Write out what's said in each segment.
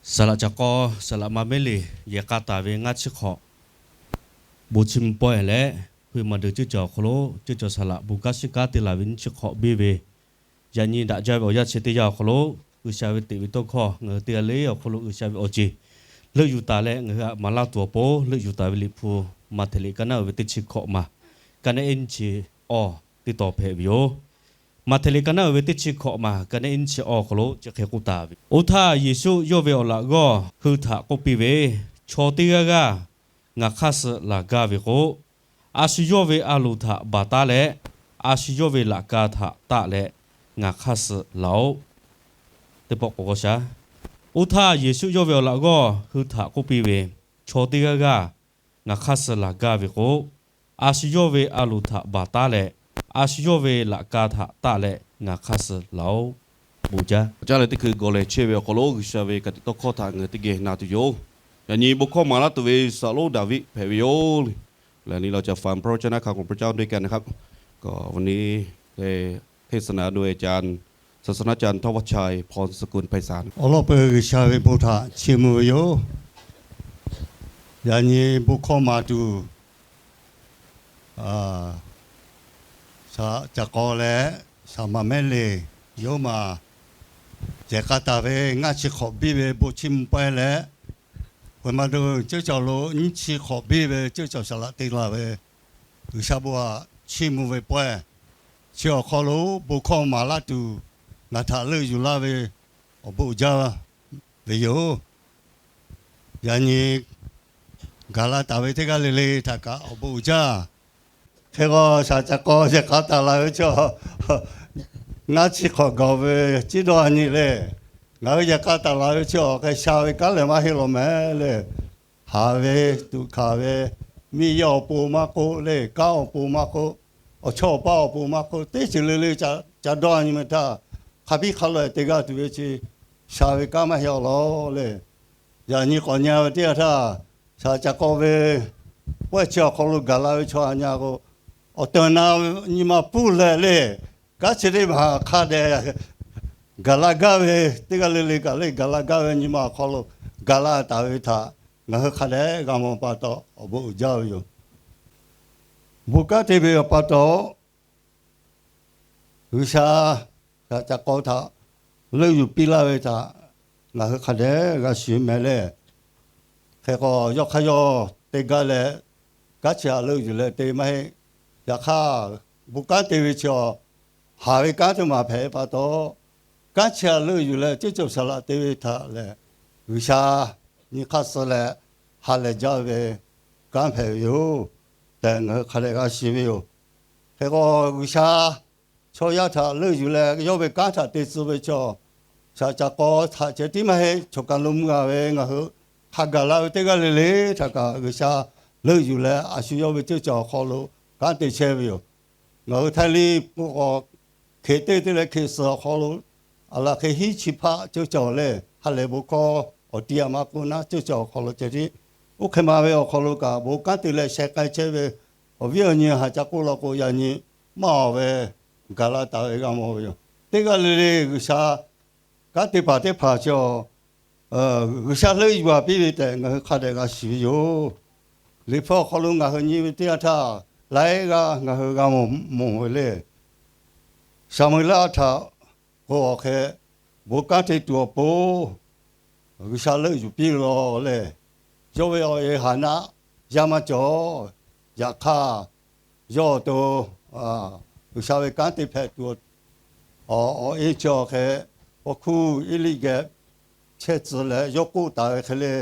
Saˍ laꞈ caˬ k'aw, saˍ laꞈ ma mehˉ leˬ yehˬ k'a taˍ ve ngaˇ chi hk'awꞈ, bon chiˇ mvuh pawehˇ leh, Hkui maˬ deuˬ ceuˇ caˬ awˬ hk'aw lo ceuˇ caˬ saˍ laꞈ bon kanˉ shiˉ kanˉ te laˬ ve nyiˇ chi hk'awꞈ biˇ ve, yaꞈ nyi daꞈ jaˇ ve awˬ yanˇ chi teˇ yanˇ awˬ hk'aw lo, G'uiˬsha ve teꞈ ve tawˇ hkawˇ ngaˬ hui teˇ g'aˇ le awˬ hk'aw lo G'uiˬsha ve awˬ ceˬ leuˆ yuˬ taˍ leh, ngaˬ hui htaꞈ maˍ laˇ tuˬ awˬ pon leuˆ yuˬ taˍ ve Liꞈ hpu Maꞈhtehˍ liꞈ ka naˉ uiˍ ve teˇ chi hkawꞈ maˬ, ka naˉ iˉ nyiˇ chi awˇ teˇ taw hpehꞈ ve yoˬ. Maꞈhtehˍ liꞈ ka naˉ uiˍ ve teˇ chi hkawꞈ maˬ, ka naˉ iˉ nyiˇ chi awˇ awˬ hk'aw lo chi hk'e k'oˆ taˍ ve, Oˇ htaˇ Yeˍsuˆ yawˇ ve awˬ laꞈ g'awˇ hui htaꞈ k'oˆ piˇ ve, Chaw teˇ g'aˇ g'aˇ ngaˬ hk'aˇ suh laˬ gaˇ ve k'o, a shu yawˇ ve a loˍ htaꞈ baˬ taˉ leh, a shu yawˇ ve laꞈ ka htaꞈ taˆ leh ngaˬ hk'aˇ suh laˬ-oꞈ. Teˇ pawˆ k'awꞈ g'awˇ sha. Oˇ htaˇ Yeˍsuˆ yawˇ ve awˬ laꞈ g'awˇ hui htaꞈ k'oˆ piˇ ve, Chaw teˇ g'aˇ g'aˇ ngaˬ hk'aˇ suh laˬ gaˇ ve k'o, a shu yawˇ ve a loˍ htaꞈ baˬ taˉ leh, a shu yawˇ ve laꞈ ka htaꞈ taˆ leh ngaˬ hk'aˇ suh laˬ-oꞈ. Bon jaˇ. Awˬ caˉ leh teˇ hkui gawˬ lehˬ chehˇ ve awˬ hk'aw lo G'uiˬsha ve ka tiꞈ tawˇ hkawˇ htaꞈ ngaˬ hui teˇ geh na tuˬ yoˬ. Yaꞈ nyi bon hkawˇ maˍ laˇ tuˬ ve สโล Dawˍviˆ hpehꞈ ve yoˬ. และนี่เราจะฟังพระวจนะคำของพระเจ้าด้วยกันนะครับ ก็วันนี้ได้ เทศนาโดยอาจารย์ ศาสนาจารย์ธวัชชัย พรสกุลไพศาล Awˬ lawn peuˬ G'uiˬsha ve bon htaꞈ chiˇ mvuh ve yoˬ. Yaꞈ nyi bon hkawˇ maˍ tuˬ, saˍ laꞈ caˬ k'aw leh saˍ maꞈ mehˉ leˬ yawˇ maˬ yehˬ k'a taˍ ve ngaˇ chi hk'awꞈ biˇ ve bon chiˇ mvuh pawehˇ leh, Hkui maˬ deuˬ ceuˇ caˬ lo nyiˇ chi hk'awꞈ biˇ ve ceuˇ caˬ saˍ laꞈ te laˬ ve G'uiˬsha bon htaꞈ chiˇ mvuh ve pawehˇ, chi awˬ hk'aw lo bon hkawˇ maˍ laˇ tuˬ ngaˬ htaꞈ leuˆ yuˬ laˇ ve awˬ bon uiˍ jaˇ ve yoˬ. Yaꞈ nyi gaˬ la taˍ ve teˇ g'aˇ le le htaꞈ kaꞈ awˬ bon uiˍ jaˇ. Hk'e k'o, saˍ laꞈ caˬ k'aw yehˬ k'a taˍ laˬ ve chi ngaˇ chi hk'awꞈ gaˬ ve ciˉ dawˇ a nyi le. Ngaˬ hui yehˬ k'a taˍ laˬ ve chi awˬ hk'e sha ve kanˉ lehˬ maˇ heˆ law mehˍ le. Haˍ ve, tuꞈ hkanˍ ve, miˬ yaˇ awˬ pon maˇ k'oˆ le, kanˉ awˬ pon maˇ k'oˆ, awˬ chawˇ awˬ paˇ awˬ pon maˇ k'oˆ, teˇ ceuˬ le le ca dawˇ a nyi meh htaˇ, hk'a biˇ hk'a laweh te g'a tuˬ ve chi sha ve kanˉ maˇ heˆ awˬ lawn le. Yaꞈ nyi k'awꞈ nyi ve teˇ yanˇ htaˇ, saˍ laꞈ caˬ k'aw ve pawehˇ chi awˬ hk'aw lo gaˬ la ve chaw a nyi k'o, awˬ tehˬ awˬ na nyi ma puˇ leh le, kanˉ chi teˇ maˬ hk'a dehꞈ gaˬ la gaˇ ve, teˇ g'aˇ le le kaꞈ le gaˬ la gaˇ ve nyi ma awˬ hk'aw lo gaˬ la taˍ ve htaꞈ ngaˬ hui hk'a dehꞈ g'a mawˬ pa taw awˬ bon uiˍ jaˇ ve yoˬ. Bon kanˉ te ve awˬ pa taw, G'uiˬsha saˍ laꞈ caˬ k'aw htaꞈ leuˆ yuˬ piˇ laˇ ve htaꞈ ngaˬ hui hk'a dehꞈ g'a shiˍ meh le. Hk'e k'o, yawˇ hk'aˇ yawˇ te gaˇ leh, kanˉ chi htaꞈ leuˆ yuˬ leh te maˇ heˆ. Yaꞈ hk'aˇ, bon kanˉ te ve chi awˬ haˍ ve kanˉ teˇ maˬ hpehꞈ pa taw, kanˉ chi htaꞈ leuˆ yuˬ leh ceuˇ caˬ saˍ laꞈ te ve htaꞈ lehˬ, G'uiˬsha nyi hk'aˇ suh leh ha lehˬ jaˇ ve kanˉ hpehꞈ ve yoˬ tehꞈ ngaˬ hui hk'a dehꞈ g'a shiˍ ve yoˬ. Hk'e k'o, G'uiˬsha chaw yaˇ htaꞈ leuˆ yuˬ leh yawˇ ve kanˉ htaꞈ te tcuh ve chaw, saˍ laꞈ caˬ k'aw htaꞈ ceh tiˉ maˇ heˆ, choˬ kaˬ lo mvuh g'a ve ngaˬ hui hk'a gaˬ la ve teˇ g'aˇ le le htaꞈ kaꞈ G'uiˬsha leuˆ yuˬ leh a shu yawˇ ve ceuˇ caˬ awˬ hk'aw lo kanˉ te chehˇ ve yoˬ. Ngaˬ hui Htaiˇ liˇ k'o k'o, hkeꞈ teˇ teˇ leh hkeꞈ suhˍ awˬ hk'aw lo, aˬ laˬ hk'e hiˉ chi hpaˆ ceuˇ caˬ lehˬ ha lehˬ bon hkawˇ awˬ ti a maˇ k'oˆ naˉ ceuˇ caˬ awˬ hk'aw lo ceh tiˉ, oˇ hk'e ma ve awˬ hk'aw lo kaꞈ bon kanˉ te leh sheh k'ai chehˇ ve awˬ viˉ awˬ nyi haˍ ca k'oˆ law k'o, yaꞈ nyi maˇ awˬ ve gaˬ la taˍ ve g'a mawˬ ve yoˬ. Teˇ g'aˇ le le G'uiˬsha kanˉ te paˍ teˇ hpaˍ chaw G'uiˬsha leuˆ yuˬ a piˇ ve tehꞈ ngaˬ hui hk'a dehꞈ g'a shiˍ ve yoˬ. Liꞈ hpu awˬ hk'aw lo ngaˬ hui nyi ve teˇ yanˇ htaˇ, laiˉ g'aˇ ngaˬ hui g'a mawˬ mawˬ ve le. Saˍmo-eˍlaˆ htaꞈ k'o awˬ hk'e bon kanˉ te tuˬ awˬ pon G'uiˬsha leuˆ yuˬ piˇ ve law le. Yawˇ ve awˬ e Haˍnaˆ yaˇ maˇ cawˬ. Yaꞈ hk'aˇ, yawˇ awˬ to G'uiˬsha ve kanˉ te hpehꞈ tuˬ awˬ e chi awˬ hk'e, paw hkuˇ Eˇliˆ geh chehˇ tcuh leh yawˇ k'oˆ taˍ ve hk'e le,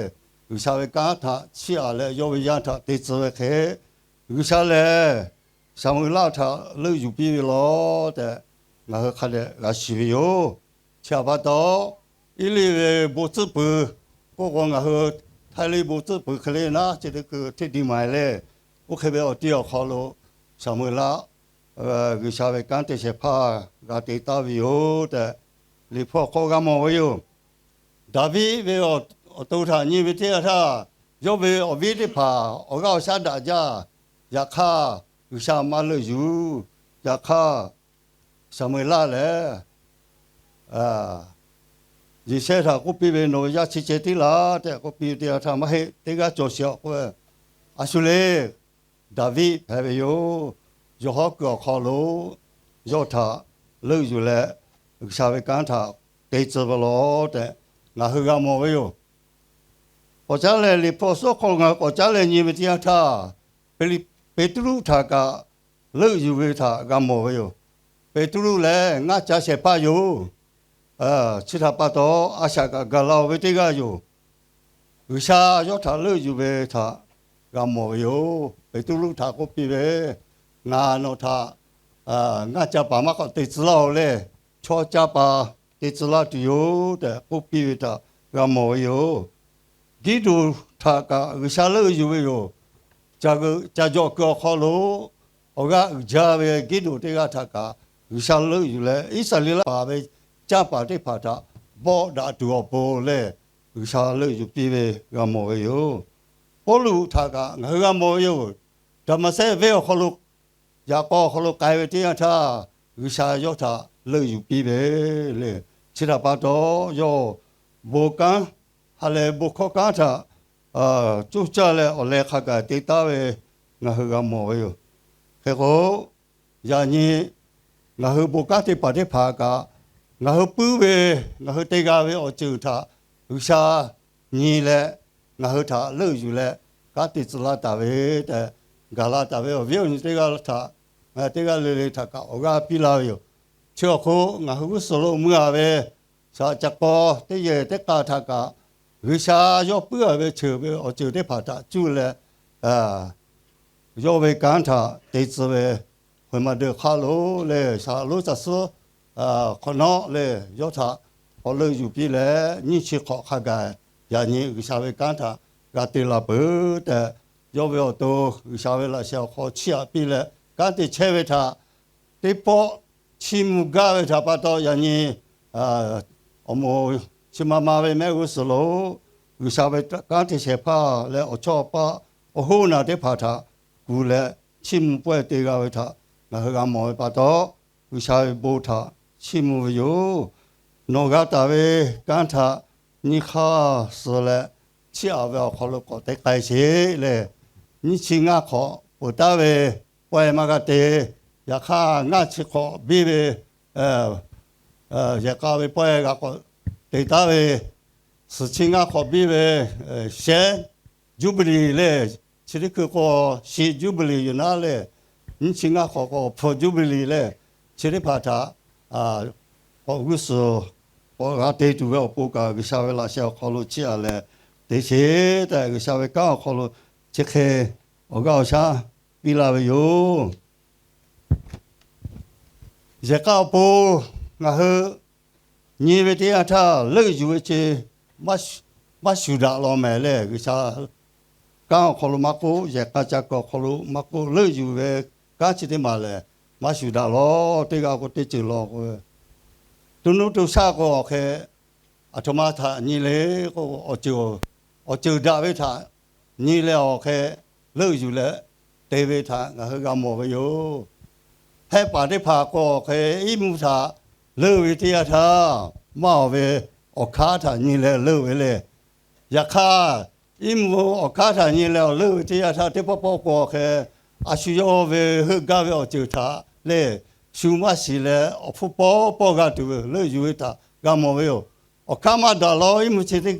G'uiˬsha ve kanˉ htaꞈ chiˇ aꞈ leh yawˇ ve yaˇ htaꞈ te tcuh ve hk'e, G'uiˬsha lehˬ Saˍmo-eˍlaˆ htaꞈ leuˆ yuˬ piˇ ve law tehꞈ ngaˬ hui hk'a dehꞈ g'a shiˍ ve yoˬ. Chi htaꞈ pa taw, Eˇliˆ ve bon tcuhˉ puiˍ k'oˆ k'o, ngaˬ hui Htaiˇ liˇ bon tcuhˉ puiˍ hk'e le naˉ chi teˇ hkui hteˇ di ma le. Oˇ hk'e ve awˬ ti awˬ hk'aw lo Saˍmo-eˍlaˆ G'uiˬsha ve kanˉ te shehˍ hpaˇ g'a te taˍ ve yoˬ tehꞈ, Liꞈ hpu awˬ hk'aw g'a mawˬ ve yoˬ. Daˍviˆ ve awˬ to htaꞈ nyi ve teˇ yanˇ htaˇ, yawˇ ve awˬ viˉ teˇ hpaˍ awˬ g'aˇ awˬ shaˉ daꞈ jaˇ. Yaꞈ hk'aˇ, G'uiˬsha maˇ leuˆ yuˬ. Yaꞈ hk'aˇ, Saˍmo-eˍlaˆ lehˬ, Yeˍsaˍyaˆ htaꞈ k'oˆ piˇ ve, Nawˬ ve yaˇ chi ceh tiˉ laˇ tehꞈ k'oˆ piˇ ve teˇ yanˇ htaˇ, maˇ heˆ, teˇ g'aˇ cawˬ sheˍ-aꞈ k'oˆ ve, A shu le, Daˍviˆ hpehꞈ ve yoˬ. Yawˬ hawˉ kuiˬ awˬ hk'aw lo yawˇ htaꞈ leuˆ yuˬ leh, G'uiˬsha ve kanˉ htaꞈ te tcuh ve law tehꞈ ngaˬ hui g'a mawˬ ve yoˬ. K'awꞈ caˉ leh, Liꞈ hpu awˬ suhˉ hk'aw lo ngaˬ hui k'awꞈ caˉ leh nyi ve teˇ yanˇ htaˇ, Peˍtruˆ htaꞈ kaꞈ leuˆ yuˬ ve htaꞈ g'a mawˬ ve yoˬ. Peˍtruˆ lehˬ ngaˇ ca shehˍ hpaˇ yoˬ. Chi htaꞈ pa taw, a shaꞈ kaꞈ gaˬ la-oˬ ve teˇ g'aˇ yoˬ. G'uiˬsha yawˇ htaꞈ leuˆ yuˬ ve htaꞈ g'a mawˬ ve yoˬ. Peˍtruˆ htaꞈ k'oˆ piˇ ve, Ngaˬ nawˬ htaꞈ ngaˇ ca paˍ maˇ k'awꞈ te tcuh laˇ-oˬ le. Chaw ca paˍ te tcuh laˇ tuˬ yoˬ tehꞈ k'oˆ piˇ ve htaꞈ g'a mawˬ ve yoˬ. Giˇdoˍ htaꞈ kaꞈ G'uiˬsha leuˆ yuˬ ve yoˬ. Ca jawꞈ kuiˬ awˬ hk'aw lo awˬ g'aˇ uiˍ jaˇ ve Giˇdoˍ teˇ g'aˇ htaꞈ kaꞈ G'uiˬsha leuˆ yuˬ leh, Iˉsaˍreˍlaˆ paˍ ve canˇ paˍ teˇ hpaˍ htaꞈ bawˆ daꞈ tuˬ awˬ pon lehˬ, G'uiˬsha leuˆ yuˬ piˇ ve g'a mawˬ ve yoˬ. Pawˇluꞈ htaꞈ kaꞈ ngaˬ hui g'a mawˬ ve yoˬ. Daˍmaˍsehˆ venˇ awˬ hk'aw lo, yaꞈ k'aw awˬ hk'aw lo k'ai ve teˇ yanˇ htaˇ, G'uiˬsha yawˇ htaꞈ leuˆ yuˬ piˇ ve le. Chi htaꞈ pa taw, yawˇ bon kanˉ, ha lehˬ bon hkawˇ kanˉ htaꞈ coˇ caˇ leh awˬ leh hk'a gaˬ te taˉ ve ngaˬ hui g'a mawˬ ve yoˬ. Hk'e k'o, yaꞈ nyi ngaˬ hui bon kanˉ teˇ hpaˍ teˇ hpaˍ kaꞈ, ngaˬ hui puiˉ ve, ngaˬ hui te g'a ve awˬ ceuˬ htaꞈ G'uiˬsha nyi leh, ngaˬ hui htaꞈ leuˆ yuˬ leh kanˉ te tcuh laˇ taˍ ve tehꞈ, gaˬ la taˍ ve awˬ viˉ awˬ nyi teˇ g'aˇ htaꞈ, teˇ g'aˇ le le htaꞈ kaꞈ awˬ g'aˇ piˇ laˇ ve yoˬ. Chi awˬ hk'oˆ ngaˬ hui g'uˇ suhˍ lo mui-a ve shaˍ ca k'aw teˇ yehˬ teˇ k'a htaꞈ kaꞈ, G'uiˬsha yawˇ puiˉ-a ve ceuˬ ve awˬ ceuˬ teˇ hpaˍ htaꞈ cuˇ leh, yawˇ ve kanˉ htaꞈ te tcuh ve, hk'aˬ ma deuˬ hk'a lo lehˬ, shaˍ lonˉ ca suhˉ hk'awꞈ nawˉ lehˬ, yawˇ htaꞈ k'awꞈ leuˆ yuˬ piˇ leh, nyiˇ chi hk'awꞈ hk'a gaˬ yaꞈ nyi G'uiˬsha ve kanˉ htaꞈ g'a te la peuˬ tehꞈ, yawˇ ve awˬ to G'uiˬsha ve laꞈ sheh awˬ hk'aw chiˇ aꞈ piˇ leh kanˉ te chehˇ ve htaꞈ teˇ pawˆ chiˇ mvuh gaˇ ve htaꞈ pa taw, yaꞈ nyi awˬ moˍ chi ma ma ve mehˆ g'uˇ suhˍ lo G'uiˬsha ve kanˉ te shehˍ hpaˇ leh awˬ chawˇ awˬ paˇ awˬ hoˉ naˬ teˇ hpaˍ htaꞈ kuˬ leh chiˇ mvuh pawehˇ te g'a ve htaꞈ ngaˬ hui g'a mawˬ ve pa taw, G'uiˬsha ve bon htaꞈ chiˇ mvuh ve yoˬ. Nawˬ g'a taˍ ve kanˉ htaꞈ nyi hk'aˇ suh leh, chiˇ aꞈ ve awˬ hk'aw lo k'awꞈ te k'ai sheˍ lehˬ, nyiˇ chi ngaˇ hk'awꞈ peuˬ taˉ ve pawehˇ maˇ g'a te. Yaꞈ hk'aˇ, ngaˇ chi hk'awꞈ biˇ ve yehˬ k'a ve pawehˇ g'a k'awꞈ te taˉ ve, suhˍ chi ngaˇ hk'awꞈ biˇ ve shehˉ juˇbiˍliˍ lehˬ, chi teˇ hkui k'o, shiˍ juˇbiˍliˍ yoˬ naˉ lehˬ, nyiˇ chi ngaˇ hk'awꞈ k'o, hpu juˇbiˍliˍ lehˬ, chi teˇ hpaˍ htaꞈ k'awꞈ g'uˇ suhˍ k'awꞈ g'a te tuˬ ve awˬ pon kaꞈ, G'uiˬsha ve laꞈ sheh awˬ hk'aw lo chiˇ aꞈ leh te sheˍ tehꞈ, G'uiˬsha ve kanˉ awˬ hk'aw lo chi hk'e awˬ g'aˇ awˬ shaˉ piˇ laˇ ve yoˬ. Yehˬ k'a awˬ pon ngaˬ hui nyi ve teˇ yanˇ htaˇ, leuˆ yuˬ ve chi maˇ shuˍ daꞈ law mehˍ lehˬ, G'uiˬsha kanˉ awˬ hk'aw lo maˇ k'oˆ, yehˬ k'a ca kuiˬ awˬ hk'aw lo maˇ k'oˆ, leuˆ yuˬ ve kanˉ chi teˇ maˬ lehˬ, maˇ shuˍ daꞈ law. Teˇ g'aˇ k'o teˇ ceuˬ law k'o, to nuˇ to shaˆ k'o awˬ hk'e aˬ htoꞈ ma htaꞈ nyi le k'o, awˬ ceuˬ daꞈ ve htaꞈ nyi leh awˬ hk'e leuˆ yuˬ leh te ve htaꞈ ngaˬ hui g'a mawˬ ve yoˬ. Hehˆ paˍ teˇ hpaˍ k'o awˬ hk'e iˉ mvuhˇ htaꞈ leuˆ ve teˇ yanˇ htaˇ, maˇ awˬ ve awˬ hkanˉ htaꞈ nyi leh leuˆ ve le. Yaꞈ hk'aˇ, iˉ mvuhˇ awˬ hkanˉ htaꞈ nyi leh awˬ leuˆ ve teˇ yanˇ htaˇ, teˇ pawˆ pawˆ k'o awˬ hk'e a shu yawˇ ve heuˆ gaˇ ve awˬ ceuˬ htaꞈ lehˬ, shu maˇ shiˍ leh awˬ hpfuhˇ pawˇ pawˇ g'a tuˬ ve leuˆ yuˬ ve htaꞈ g'a mawˬ ve yoˬ. Awˬ hkanˉ maˇ daꞈ law, iˉ mvuhˇ chi teˇ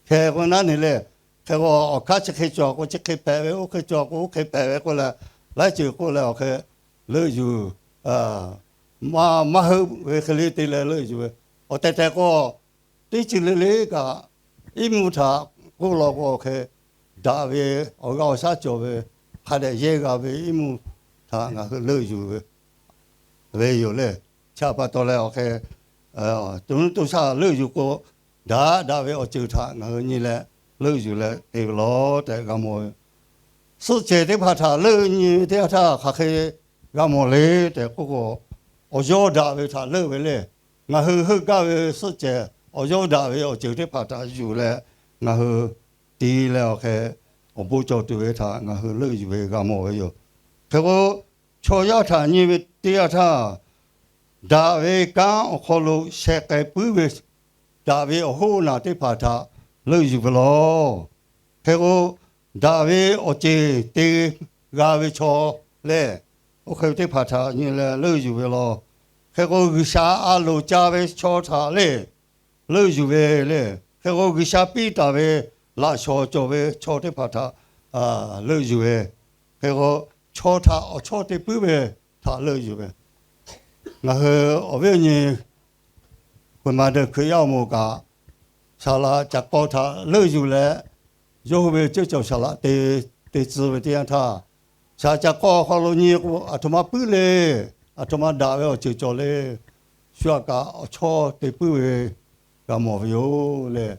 hkeh k'o naˉ ne lehˬ, hk'e k'o awˬ hkanˉ chi hk'e cawˬ k'o chi hk'e hpehꞈ ve, oˇ hk'e cawˬ k'o oˇ hk'e hpehꞈ ve k'oˆ leh, laiˉ ceuˬ k'oˆ leh awˬ hk'e leuˆ yuˬ, maˇ heuˆ ve hk'e le te leh leuˆ yuˬ ve. Awˬ tehˬ tehˬ k'o, teˇ ceuˬ le le kaꞈ, iˉ mvuhˇ htaꞈ k'oˆ law k'o awˬ hk'e daꞈ ve, awˬ g'aˇ awˬ shaˉ cawˬ ve, hk'a dehꞈ yehˇ g'a ve iˉ mvuhˇ htaꞈ ngaˬ hui leuˆ yuˬ ve ve yoˬ le. Chi htaꞈ pa taw leh awˬ hk'e, to nuˇ to shaˆ leuˆ yuˬ k'o, daꞈ daꞈ ve awˬ ceuˬ htaꞈ ngaˬ hui nyi leh leuˆ yuˬ leh te ve law tehꞈ g'a mawˬ ve. Suhˆ cehˬ teˇ hpaˍ htaꞈ leuˆ nyi ve teˇ yanˇ htaˇ hk'aˬ hk'e g'a mawˬ le tehꞈ k'oˆ k'o, awˬ yawˇ daꞈ ve htaꞈ leuˆ ve le. Ngaˬ hui heuˆ gaˇ ve suhˆ cehˬ awˬ yawˇ daꞈ ve awˬ ceuˬ teˇ hpaˍ htaꞈ yuˬ leh ngaˬ hui te leh awˬ hk'e awˬ bon cawˬ tuˬ ve htaꞈ ngaˬ hui leuˆ yuˬ ve g'a mawˬ ve yoˬ. Hk'e k'o, chaw yaˇ htaꞈ nyi ve teˇ yanˇ htaˇ, daꞈ ve kanˉ awˬ hk'aw lo sheh k'ai puiˉ ve daꞈ ve awˬ hoˉ naˬ teˇ hpaˍ htaꞈ leuˆ yuˬ ve law. Hk'e k'o, daꞈ ve awˬ ceuˬ te g'a ve chaw lehˬ, oˇ hk'e ve teˇ hpaˍ htaꞈ nyi leh leuˆ yuˬ ve law. Hk'e k'o, G'uiˬsha a loˍ ca ve chaw htaꞈ lehˬ, leuˆ yuˬ ve lehˬ. Hk'e k'o, G'uiˬsha piˇ taˍ ve laꞈ shawnˍ cawˬ ve chaw teˇ hpaˍ htaꞈ leuˆ yuˬ ve. Hk'e k'o, chaw htaꞈ awˬ chawˇ te puiˉ ve htaꞈ leuˆ yuˬ ve. Ngaˬ hui awˬ viˉ awˬ nyi, peuˬ maˍ deuˬ Hkriꞈ yaˇ awˬ moˍ kaꞈ, saˍ laꞈ caˍ k'aw htaꞈ leuˆ yuˬ leh, yawˇ hui ve ceuˇ cawˬ saˍ laꞈ te, te tcuh ve teˇ yanˇ htaˇ, saˍ laꞈ caˍ k'aw awˬ hk'aw lo nyi k'o, aˬ htoꞈ ma puiˉ le, aˬ htoꞈ ma daꞈ ve awˬ ceuˬ cawˬ le, shu aꞈ kaꞈ awˬ chawˇ te puiˉ ve g'a mawˬ ve yoˬ lehˬ.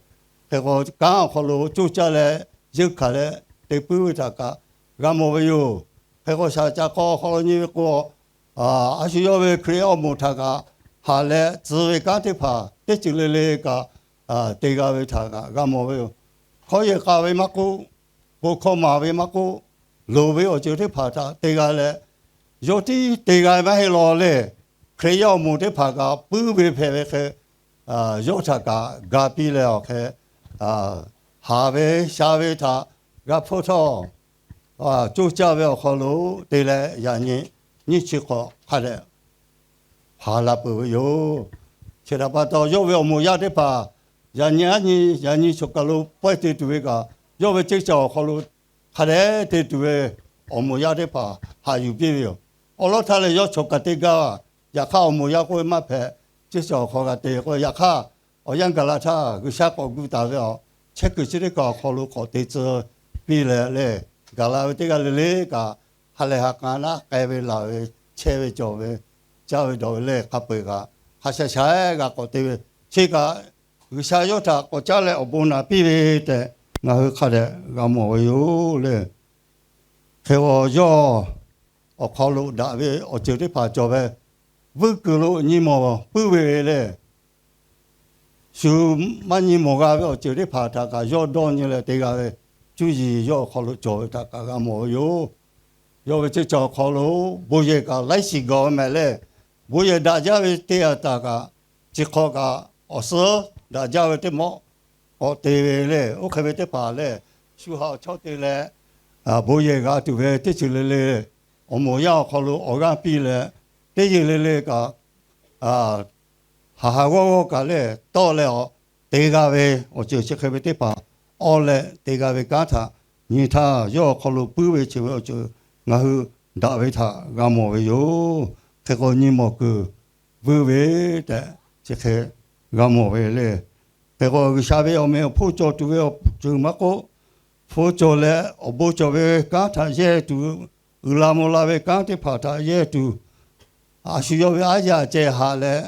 Hk'e k'o, kanˉ awˬ hk'aw lo coˇ caˇ leh, yeunˇ hkanˍ leh te puiˉ ve htaꞈ kaꞈ g'a mawˬ ve yoˬ. Hk'e k'o, saˍ laꞈ caˍ k'aw awˬ hk'aw lo nyi ve k'o, a shu yawˇ ve Hkriꞈ yaˇ awˬ moˍ htaꞈ kaꞈ haꞈ leh tcuh ve kanˉ teˇ hpaˍ teˇ ceuˬ le le kaꞈ te g'a ve htaꞈ kaꞈ g'a mawˬ ve yoˬ. Hkawˇ yehˬ k'a ve maˇ k'oˆ, bon hkawˇ maˍ ve maˇ k'oˆ, loˍ ve awˬ ceuˬ teˇ hpaˍ htaꞈ te g'a leh, yawˇ tiˉ te g'a ve maˇ heˆ law lehˬ, Hkriꞈ yaˇ awˬ moˍ teˇ hpaˍ kaꞈ puiˉ ve hpehꞈ ve hk'e, yawˇ htaꞈ kaꞈ ga piˇ leh awˬ hk'e, haˍ ve sha ve htaꞈ g'a hpfuhˇ htawˇ, coˇ caˇ ve awˬ hk'aw lo te leh yaꞈ nyi nyiˇ chi hk'awꞈ hk'a dehꞈ haˍ la peuˬ ve yoˬ. Chi htaꞈ pa taw, yawˇ ve awˬ moˍ yaˇ teˇ hpaˍ yaꞈ nyi aˉ nyi, yaꞈ nyi choˬ kaˬ lo pawehˇ te tuˬ ve kaꞈ, yawˇ ve ceuˇ caˬ awˬ hk'aw lo hk'a dehꞈ te tuˬ ve awˬ moˍ yaˇ teˇ hpaˍ haꞈ yuˬ piˇ ve yoˬ. Awˬ lawn htaˇ lehˬ, yawˇ choˬ kaˬ te gaˇ, yaꞈ hk'aˇ awˬ moˍ yaˇ k'oˆ ve maˇ hpehꞈ, ceuˇ caˬ awˬ hk'aw g'a te k'o, yaꞈ hk'aˇ awˬ yanˇ gaˬ la htaˇ G'uiˬsha k'awꞈ gu taˍ ve awˬ chehˇ kuiˬ chi teˇ kaˬ awˬ hk'aw lo k'awꞈ te tcuh piˇ leh lehˬ, gaˬ la ve teˇ g'aˇ le le kaꞈ, ha lehˬ ha k'aˍ naˉ k'ai ve laˬ ve, chehˇ ve cawˬ ve, caˇ ve dawˬ ve lehˬ hk'a peu-eˬ kaꞈ, hk'a sha sha g'a k'awꞈ te ve, chi kaꞈ G'uiˬsha yawˇ htaꞈ k'awꞈ caˉ leh awˬ bon naꞈ piˇ ve tehꞈ ngaˬ hui hk'a dehꞈ g'a mawˬ ve yoˬ lehˬ. Hk'e k'o, yawˇ awˬ hk'aw lo daꞈ ve awˬ ceuˬ teˇ hpaˍ cawˬ ve, vuiˇ kuiˬ lo nyi mawˬ puiˉ ve lehˬ, shu maˇ nyi mawˬ g'a ve awˬ ceuˬ teˇ hpaˍ htaꞈ kaꞈ yawˇ dawˇ nyi leh te g'a ve, cuˇ yiˍ yawˇ awˬ hk'aw lo cawˬ ve htaꞈ kaꞈ g'a mawˬ ve yoˬ. Yawˇ ve ceuˇ caˬ awˬ hk'aw lo bon yehˬ kaꞈ laiˉ shiˍ gawˬ ve mehˍ lehˬ, bon yehˬ daꞈ jaˇ ve teˇ yanˇ htaꞈ kaꞈ, chi hk'aw kaꞈ awˬ suhˉ daꞈ jaˇ ve teˇ mawˆ k'awꞈ te ve lehˬ, oˇ hk'e ve teˇ hpaˍ lehˬ, shu ha awˬ chawˇ te leh, bon yehˬ g'a tuˬ ve teˇ ceuˬ le le, awˬ moˍ yaˇ awˬ hk'aw lo awˬ g'aˇ piˇ leh, teˇ yehˬ le le kaꞈ, haˍ haˍ g'awˇ g'awˇ kaꞈ lehˬ tawˆ leh awˬ te g'a ve awˬ ceuˬ chi hk'e ve teˇ hpaˍ awˬ leh te g'a ve kanˉ htaꞈ nyi htaˇ, yawˇ awˬ hk'aw lo puiˉ ve chi ve awˬ ceuˬ ngaˬ hui daꞈ ve htaꞈ g'a mawˬ ve yoˬ. Hk'e k'o, nyi mawˬ kuiˬ vuiˇ ve tehꞈ chi hk'e g'a mawˬ ve lehˬ, hk'e k'o, G'uiˬsha ve awˬ meh awˬ hponˇ cawˬ tuˬ ve awˬ ceuˬ maˇ k'oˆ, hpu cawˬ leh awˬ bon cawˬ ve kanˉ htaꞈ yehˇ tuˬ, uiˍ la mvuh la ve kanˉ teˇ hpaˍ htaꞈ yehˇ tuˬ, a shu yawˇ ve aˉ yaˇ ceh haꞈ leh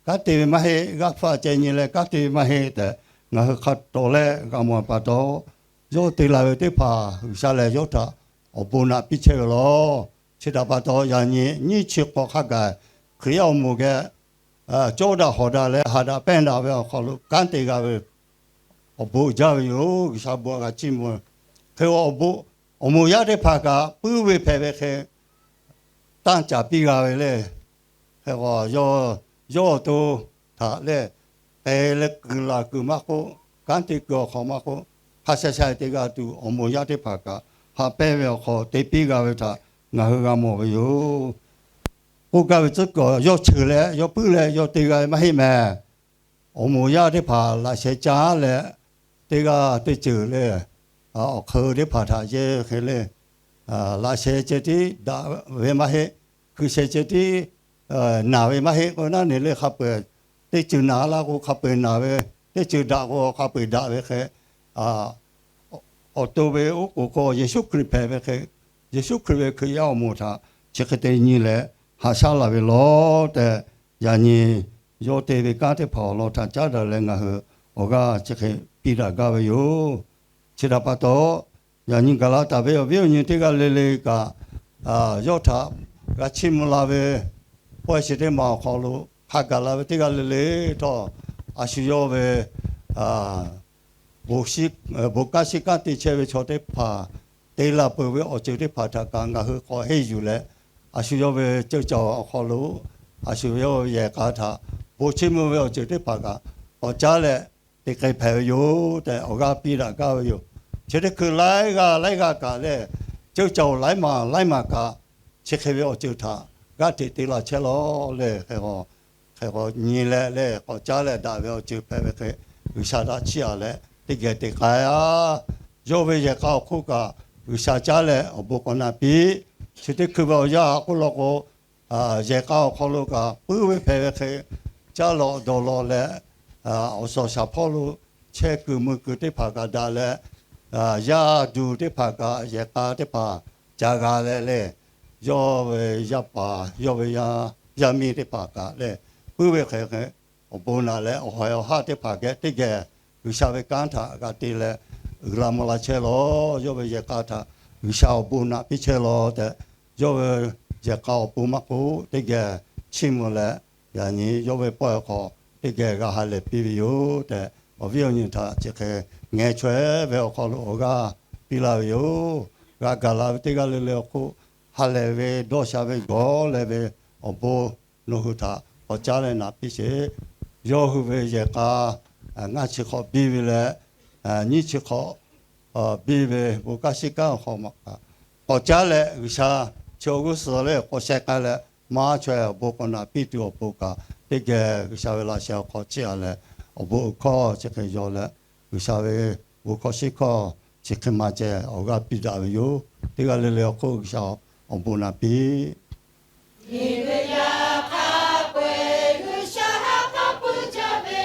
kanˉ te ve maˇ heˆ, g'aˇ hpu ceh nyi leh kanˉ te ve maˇ heˆ tehꞈ ngaˬ hui hk'a tawˍ leh g'a mawˬ pa taw, yawˇ te la ve teˇ hpaˍ G'uiˬsha lehˬ yawˇ htaꞈ awˬ bon naꞈ piˇ chehˇ ve law. Chi htaꞈ pa taw, yaꞈ nyi nyiˇ chi hk'awꞈ hk'a gaˬ Hkriꞈ yaˇ awˬ moˍ geh cawˇ daꞈ hawˍ daꞈ leh haꞈ daꞈ pehnˇ daꞈ ve awˬ hk'aw lo kanˉ te g'a ve awˬ bon jaˇ ve yoˬ. G'uiˬsha bon g'a chiˇ mvuh. Hk'e awˬ bon, awˬ moˍ yaˇ teˇ hpaˍ kaꞈ puiˉ ve hpehꞈ ve hk'e, tanˇ caˍ piˇ g'a ve lehˬ, hk'e k'o, yawˇ awˬ to htaꞈ lehˬ, k'ai leh kuiˬ laˬ kuiˬ maˇ k'oˆ, kanˉ te kuiˬ awˬ hk'aw maˇ k'oˆ, hk'a sha sha te g'a tuˬ awˬ moˍ yaˇ teˇ hpaˍ kaꞈ haꞈ pehnˇ ve awˬ hk'aw te piˇ g'a ve htaꞈ ngaˬ hui g'a mawˬ ve yoˬ. K'oˆ gaˇ ve tcuhˉ kuiˬ yawˇ cheuˬ leh yawˇ puiˉ leh yawˇ te g'a ve maˇ heˆ mehˍ. Awˬ moˍ yaˇ teˇ hpaˍ laꞈ sheh caˉ leh, teˇ g'aˇ teˇ ceuˬ lehˬ, awˬ hk'eun teˇ hpaˍ htaꞈ yehˇ hk'e lehˬ, laꞈ sheh ceh tiˉ daꞈ ve maˇ heˆ. Hkui sheh ceh tiˉ naˬ ve maˇ heˆ k'o, naˉ neˬ lehˬ hk'a peu-eˬ teˇ ceuˬ naˬ la k'o hk'a peu-eˬ naˬ ve, teˇ ceuˬ daꞈ k'o hk'a peu-eˬ daꞈ ve hk'e, awˬ to ve oˉ k'oˍ hk'aw Yeˍsuˆ Hkriꞈ hpehꞈ ve hk'e, Yeˍsuˆ Hkriꞈ ve Hkriꞈ yaˇ awˬ moˍ htaꞈ chi hk'e te nyi leh haꞈ shaˉ la ve law tehꞈ, yaꞈ nyi yawˇ te ve kanˉ teˇ hpaˍ awˬ lawn htaꞈ caˉ daꞈ leh ngaˬ hui awˬ g'aˇ chi hk'e piˇ daꞈ gaˇ ve yoˬ. Chi htaꞈ pa taw, yaꞈ nyi gaˬ la taˍ ve awˬ viˉ awˬ nyi teˇ g'aˇ le le kaꞈ, yawˇ htaꞈ g'a chiˇ mvuh la ve pawehˇ shiˍ teˇ maˬ awˬ hk'aw lo hk'a gaˬ la ve teˇ g'aˇ le le htawˇ, a shu yawˇ ve bon kanˉ shiˉ kanˉ te chehˇ ve chaw teˇ hpaˍ te la peuˬ ve awˬ ceuˬ teˇ hpaˍ htaꞈ kaꞈ ngaˬ hui k'awꞈ henˇ yuˬ leh, a shu yawˇ ve ceuˇ caˬ awˬ hk'aw lo a shu yawˇ ve yehˬ k'a htaꞈ bon chiˇ mvuh ve awˬ ceuˬ teˇ hpaˍ kaꞈ k'awꞈ caˉ leh te k'ai hpehꞈ ve yoˬ tehꞈ awˬ g'aˇ piˇ daꞈ gaˇ ve yoˬ. Chi teˇ hkui laiˉ g'aˇ laiˉ g'aˇ kaꞈ lehˬ, ceuˇ caˬ-oˬ laiˉ maˬ laiˉ maˬ kaꞈ, chi hk'e ve awˬ ceuˬ htaꞈ g'aˇ hteꞈ te la chehˇ lawˬ lehˬ, hk'e k'o nyi leh lehˬ k'awꞈ caˉ leh daꞈ ve awˬ ceuˬ hpehꞈ ve hk'e, G'uiˬsha htaꞈ chiˇ aꞈ leh teˇ geh te k'ai-a. Yawˇ ve yehˬ k'a awˬ hk'oˆ kaꞈ G'uiˬsha caˉ leh awˬ bon k'awꞈ na piˇ. Chi teˇ hkui ve awˬ yanˇ k'oˆ law k'o, yehˬ k'a awˬ hk'aw lo kaꞈ puiˉ ve hpehꞈ ve hk'e, caˇ lawꞈ dawˬ lawꞈ leh, awˬ suhˍ shaˍ hpawˇ lo chehˇ kuiˬ mui kuiˬ teˇ hpaˍ kaꞈ daꞈ leh, yaˇ duˬ teˇ hpaˍ kaꞈ yehˬ k'a teˇ hpaˍ ca g'a leh lehˬ, yawˇ ve yaˇ paˍ yawˇ ve yaˇ miˇ teˇ hpaˍ kaꞈ lehˬ, puiˉ ve hk'e awˬ bon naꞈ leh awˬ haiˬ awˬ haˆ teˇ hpaˍ geh teˇ geh G'uiˬsha ve kanˉ htaꞈ g'a te leh uiˍ la mvuh la chehˇ lawˬ. Yawˇ ve yehˬ k'a htaꞈ G'uiˬsha awˬ bon naꞈ piˇ chehˇ lawˬ tehꞈ, yawˇ ve yehˬ k'a awˬ pon maˇ k'oˆ teˇ geh chiˇ mvuh leh, yaꞈ nyi yawˇ ve pawehˇ hk'aw teˇ geh g'a ha lehˬ piˇ ve yoˬ tehꞈ, awˬ viˉ awˬ nyi htaꞈ chi hk'e ngeh chaweh ve awˬ hk'aw lo awˬ g'aˇ piˇ laˇ ve yoˬ. G'a gaˬ la ve teˇ g'aˇ le le awˬ hk'oˆ, ha lehˬ ve dawˇ sha ve gawˬ leh ve awˬ bon nawˬ hui htaꞈ k'awꞈ caˉ leh naꞈ piˇ sheˍ. Yawˇ hui ve yehˬ k'a ngaˇ chi hk'awꞈ biˇ ve leh, nyiˇ chi hk'awꞈ biˇ ve bon kanˉ shiˉ kanˉ awˬ hk'aw maꞈ kaꞈ, k'awꞈ caˉ leh G'uiˬsha chi awˬ g'uˇ suhˍ leh k'awꞈ sheh k'ai leh maˇ chaweh awˬ bon k'awꞈ naꞈ piˇ tuˬ awˬ pon kaꞈ, teˇ geh G'uiˬsha ve laꞈ sheh awˬ hk'aw chiˇ aꞈ leh, awˬ bon uiˍ hkawˇ chi hk'e yaw leh, G'uiˬsha ve bon hkawˇ shiˉ hkawˇ chi hk'e maˇ ceh awˬ g'aˇ piˇ daꞈ ve yoˬ. Teˇ g'aˇ le le awˬ hk'oˆ G'uiˬsha awˬ bon naꞈ piˇ. Miˬguiˬ yaꞈ hk'aˇ peu-eˬ G'uiˬsha haꞈ k'aˉ puiˉ jaˇ ve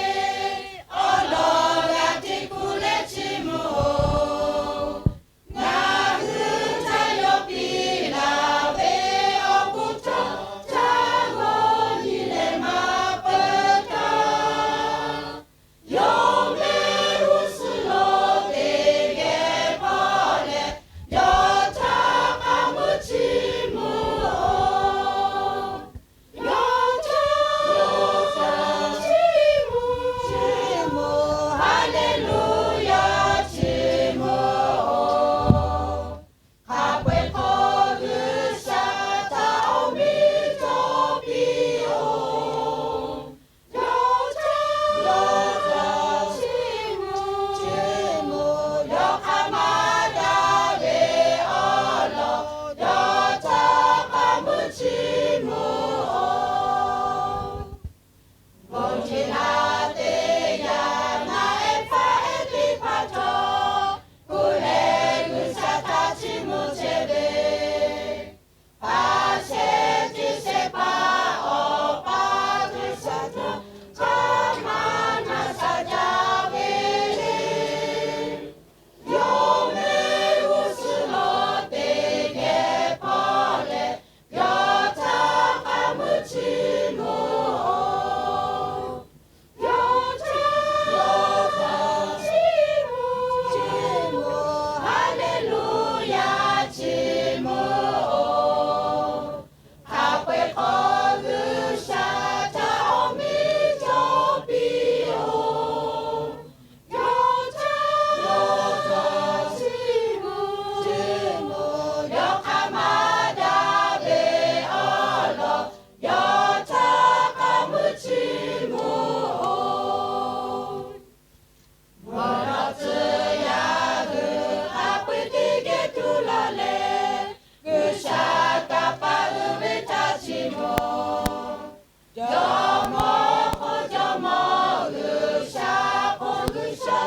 awˬ lawn g'a tiꞈ kuˬ leh chiˇ mvuh-oˬ. Ngaˬ hui htaꞈ yawˇ piˇ laˇ ve awˬ bon cawˇ caˇ g'awˇ nyi leh maˇ peuˬ taˇ. Yawˇ mehˆ g'uˇ suhˍ lo teˇ geh hpawˇ leh, yawˇ htaꞈ k'aˉ mvuh chiˇ mvuh-oˬ. Yawˇ htaꞈ chiˇ mvuh, chiˇ mvuh, Haˍleˍluˍyaˍ chiˇ mvuh-oˬ. Hk'a peu-eˬ hk'aw G'uiˬsha htaꞈ awˬ miˇ cawˬ piˇ-oˬ. Yawˇ htaꞈ, yawˇ htaꞈ chiˇ mvuh, chiˇ mvuh, yawˇ hk'aˬ ma daꞈ ve awˬ lawn yawˇ htaꞈ k'aˉ mvuh chiˇ mvuh-oˬ. Bon hk'e laˇ teˇ yanˇ, ngaˬ ehˉ hpaˇ ehˉ teˇ hpaˍ htawˇ kuˬ leh G'uiˬsha htaꞈ chiˇ mvuh chehˇ ve, pa shehˍ ceˇ shehˍ hpaˇ awˬ pa G'uiˬsha htaꞈ hk'aˬ ma na shaˍ jaˇ ve le. Yawˇ mehˆ g'uˇ suhˍ lo teˇ geh hpawˇ leh, yawˇ htaꞈ k'aˉ mvuh chiˇ mvuh-oˬ. Yawˇ htaꞈ, yawˇ htaꞈ chiˇ mvuh, chiˇ mvuh, Haˍleˍluˍyaˍ chiˇ mvuh-oˬ. Hk'a peu-eˬ hk'aw G'uiˬsha htaꞈ awˬ miˇ cawˬ piˇ-oˬ. Yawˇ htaꞈ, yawˇ htaꞈ chiˇ mvuh, chiˇ mvuh, yawˇ hk'aˬ ma daꞈ ve awˬ lawn yawˇ htaꞈ k'aˉ mvuh chiˇ mvuh-oˬ. Mvuhˇ naw tcuh yaˇ hui hk'a peu-eˬ teˇ geh tuˬ laˇ leh, G'uiˬsha kanˇ paˆ uiˍ ve htaꞈ chiˇ mvuh. Jawˇmawˇ hk'oˆ Jawˇmawˇ G'uiˬsha hk'oˆ G'uiˬsha